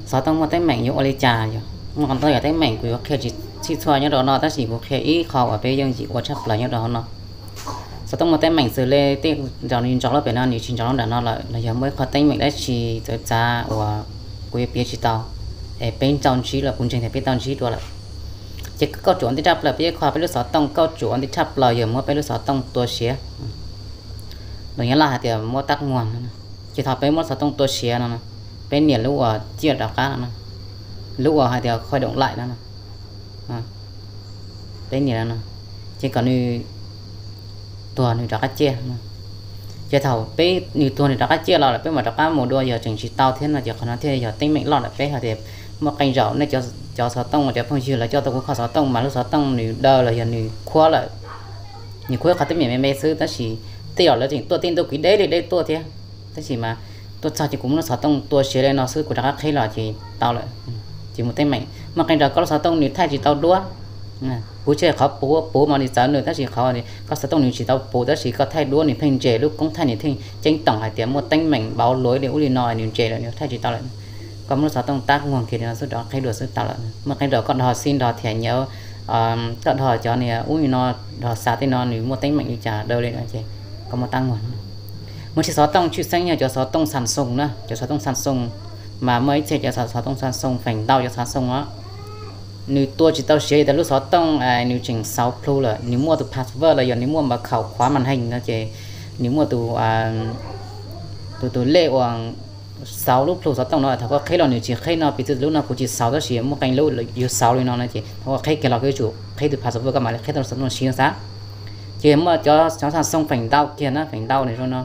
Xov tooj muaj teeb meem yuav ua li cas? Muaj ntau yam teeb meem kuv yuav qhia tsis txhij txhua nyob rau no, tab sis kuv qhia ib qho uas peb yooj yim ua tshaj plaws nyob rau hauv no. Xov tooj muaj teeb meem xws li tej zaum nws ntsaum lub pem no nws tsis ntsaum lub nram no lawm, los yog muaj ib qho teeb meem dab tsi txawv txav uas kuv yuav piav tsis tau, es peb tau ntsib los kuv ntseeg tias peb tau ntsib dua lawm. Ces kauj ruam ntej tshaj plaws peb yuav kho peb lub xov tooj, kauj ruam ntej tshaj plaws yog muab peb lub xov tooj tua siav. Lus Nyab Laj hais tias muab tag muag no. Ces thaum peb muab xov tooj tua siav no, peb nias lub uas ciaj rov qab no, lub uas hais tias khuaj doom laim no, peb nias no, ces kom nws tuag nws rov qab ciaj. Ces thaum peb nws tuag nws rov qab ciaj los lawm peb mam rov qab mus dua, yog tseem tsis tau thiab no ces qhov no thiaj yog teeb meem loj ntawm peb hais tias muaj qee zaum nej cov xov tooj, cov phooj ywg lawv coj tuaj kuv kho xov tooj mas lub xov tooj nws daw los yog nws khuab lawm. Nws khuab qhov teeb meem me me xwb tab sis tej zaum lawv tseem tuaj tej ntuj kwv deb li deb tuaj thiab, tab sis mas tuaj txog ces kuv muab lub xov tooj tua siav li no xwb kuv rov qab qhib los ces tau lawm. Ces muaj teeb meem, muaj qee zaum koj lub xov tooj nws thaij tsis tau duab. Kuv tsis hais qhov puv, puv mas nws txawv nws, tab sis qhov koj xov tooj nws tsis tau puv tab sis koj thaij duab nws pheej ntses, lub koob thaij nws pheej ceeb toom hais tias muaj teeb meem npau luas li ub li no nws ntses lawm nws thaij tsis tau lawm. Koj muab lub xov tooj tag muag kiag li no xwb rov qhib dua xwb tau lawm. Muaj qee zaum koj dhos xij dhos thiab nyab, koj dhos cov niag ub li no, dhos xa tej no nws muaj teeb meem li cas daw li no ces koj muab tag muag. Muaj txhia xov tooj tshwj xeeb yog cov xov tooj Samsung na, cov xov tooj Samsung mas muaj ib txhia cov xov tooj Samsung feem ntau cov Samsung os, nws tua tsis tau siav li tias lub xov tooj nws tseem xauv plhu lawm, nws muaj tus password los yog nws muaj mật khẩu khóa màn hình no ces nws muaj tus, tus, tus lej uas xauv lub plhu xov tooj no, thaum koj qhib los nws tsis qhib no, piv txwv lub no kuv tsis xauv tab sis muaj qee lub yus xauv li no no ces thaum koj qhib kiag los koj yuav tsum qhib tus password koj mam li qhib tau lub xov tooj siv no xav. Ces muaj cov, cov Samsung feem ntau kiag na, feem ntau nws zoo no.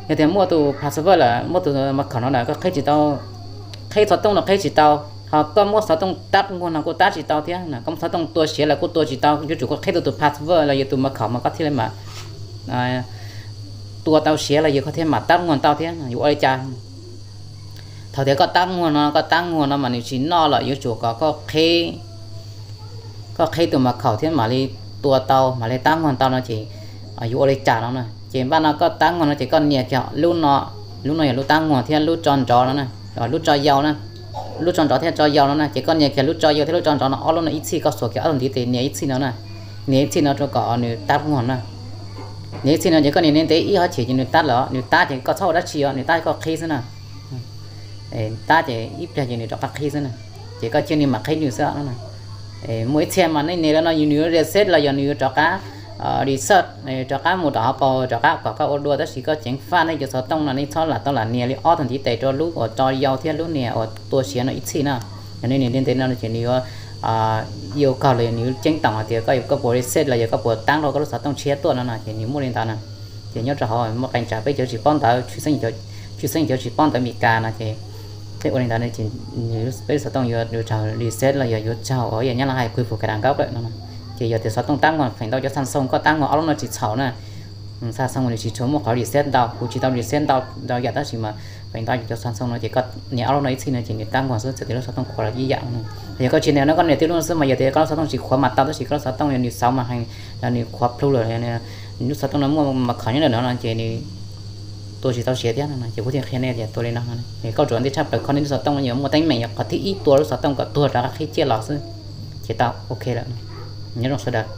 Yog tias muaj tus password lawm, muaj tus mật khẩu no lawm koj qhib tsis tau, qhib xov tooj los qhib tsis tau, ho koj muab xov tooj tab muag no kuj tab tsis tau thiab, koj muab xov tooj tua siav los kuj tua tsis tau, yuav tsum koj qhib tau tus password los yog tus mật khẩu mas koj thiaj li mam tua tau siav los yog koj thiaj mam tab muag tau thiab, yuav ua li cas? Thaum tias koj tab muag no, koj tab muag no mas nws tsis noj lawm, yuav tsum kom koj qhib, koj qhib tus mật khẩu thiab mam li tua tau, mam li tab muag tau no ces yuav ua li cas no na. Ces npaj no koj tab muag no ces koj nias kiag lub no, lub no yog lub tab muag thiab lub tso nrov no na, lub tso yau na, lub tso nrov thiab tso yau no na, ces koj nias kiag lub tso yau thiab lub tso nrov no ob lub no ib txhij, koj xuas kiag ob tug ntiv tes nias ib txhij no na, nias ib txhij no rau kom nws tab muag na. Nias ib txhij no ces koj nias ntev ntev ib hov chim ces nws tab lawm, nws tab ces koj txhob ua dab tsi os, nws tab koj qhib xwb na. Tab ces ib pliag ces nws rov qab qhib xwb na, ces koj cia nws mam qhib nws xwb no na. Muaj ib txhia mas nej nias lawm no nws yuav reset los yog nws yuav rov qab reset, rov qab mus rau hauv paus rov qab kom koj ua dua, tab sis koj ceev faj nej cov xov tooj no nej txhob lam tau lam nias li ob tug ntiv tes rau lub uas tso yau thiab lub nias uas tua siav no ib txhij na. Yog nej nias ntev ntev no ces nws yuav, yuav kog los yog nws yuav ceeb toom hais tias koj, koj puas reset los yog koj puas tab rau koj lub xov tooj tshiab tuaj no no ces nws muaj li ntawd na. Ces nyob rau hauv muaj qee tsam peb cov tsis paub ntawv, tshwj xeeb cov tsis paub ntawv Meskas no ces peb ua li ntawd no ces nws, peb lub xov tooj yuav, yuav raug reset los yog yuav raug uas yog Nyab Laj hais khuv fum cài đặt gốc lawm no. Ces yog tias xov tooj tab muag, feem ntau cov Samsung koj tab muag ob lub no tsis txhaum na. Samsung nws tsis tshua muaj qhov reset ntau, kuv tsis tau reset ntau ntau yam tab sis mas feem ntau cov Samsung no ces koj nias ob lub no ib txhij no ces nws tab muag xwb, txawm tias lub xov tooj qhuav los ib yam no. Yog koj tsis nias no koj nias tib lub no xwb mas yog tias koj lub xov tooj tsis qhuav mas tau, tab sis koj lub xov tooj yog nws xauv mas heev, yog nws qhuav plhu lawm, nws lub xov tooj no muaj mật khẩu nyob ntawm no no ces nws tua tsis tau siav thiab no ces kuv thiaj qhia nej tias tua li no. Kauj ruam ntej tshaj plaws kho nej lub xov tooj no yuav muaj teeb meem yog qhov thib ib tua lub xov tooj kom tuag rov qab qhib ciaj los xwb ces tau ok lawm. Nyob zoo sawv daws.